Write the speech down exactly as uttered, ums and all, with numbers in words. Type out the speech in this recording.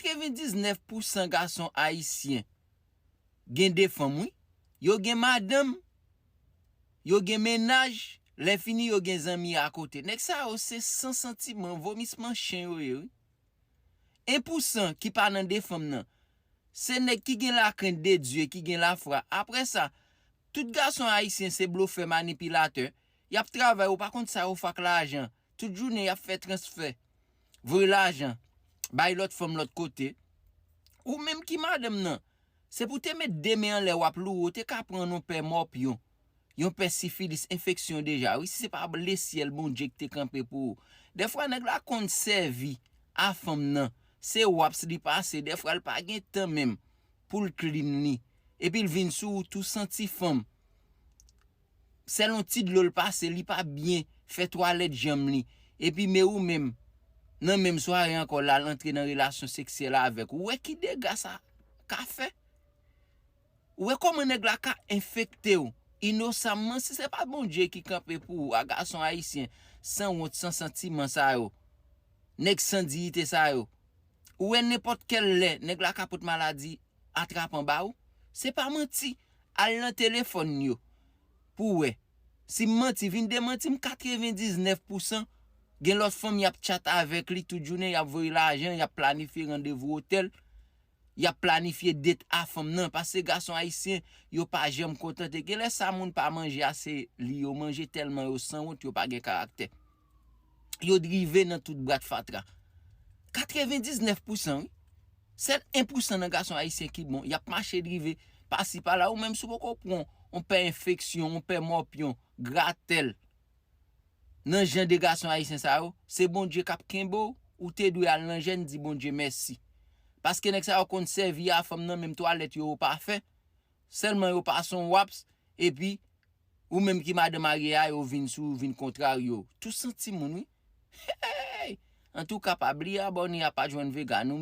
Katrevendiznèf pousan gason ayisyen gen de fanm, wi. Yo gen madanm, yo gen mennaj, lè fini yo gen zanmi akote. Nèg sa yo se san santiman, vomisman chen yo ye, wi. En pousan ki pa nan de fanm nan, se nèg ki gen lakrent de Dye, ki gen lafwa. Apre sa, tout gason ayisyen se blofè, manipilatè. Y ap travay, ou pa konn sa yo fè ak lajan. Tout jounen y ap fè transfè, voye lajan, bay lòt fanm lòt kote. Ou menm ki madanm nan, se pou te met de men anlè w ap loure, ou te ka pran yon pè mòpyon, yon pè sifilis, enfeksyon deja, wi, si se pa lesyèl Bondye ki te kanpe pou ou. Dèfwa nèg la konn sèvi a fanm nan, se waps li pase, dèfwa l pa gen tan menm pou l clean li. Epi l vin sou ou tou santi fanm. Sèl yon ti dlo l pase, li pa byen fè twalèt janm li. Epi men ou menm, nan menm sware ankò, l al antre nan relasyon seksyèl avèk ou. Ou wè ki dega sa ka fè? Ou wè kòman nèg la ka enfekte w inosamman? Si se pa Bondye ki kanpe pou ou, a gason ayisyen sanwont, san santiman sa yo, nèg san diyite sa yo, ou wè nenpòt kèl lè nèg la ka pot maladi atrapan ba ou? Se pa manti. Al nan telefòn yo pou w wè. Si m manti, vin demanti m. Katrevendiznèf pousan gen lòt fanm y ap tchat avèk li tout jounen, y ap voye lajan, y ap planifye randevou otèl, y ap planifye det a fanm nan. Paske gason ayisyen, yo pa janm kontante. Genlè sa moun pa manje a, se li yo manje, tèlman yo sanwont, yo pa gen karaktè. Yo drive nan tout brat fatra. Katrevendiznèf pousan, wi. Sèl en pousan nan gason ayisyen ki bon, y ap mache drive pasi pala. Ou menm, si w poko pran yon pè enfeksyon, yon pè mòpyon, gratèl, nan jan de gason ayisyen sa yo, se Bondye k ap kenbe w, ou te dwe al nan jèn, di Bondye mèsi. Paske nèg sa yo konn sèvi a fanm nan, menm twalèt yo, yo pa fè. Sèlman yo pase yon waps, epi ou menm ki madan marye a, yo vin sou ou, vin kontrarye w. Tou santi moun, wi. Hey! Antouka, pa bliye abòne a Patwon Vega, nou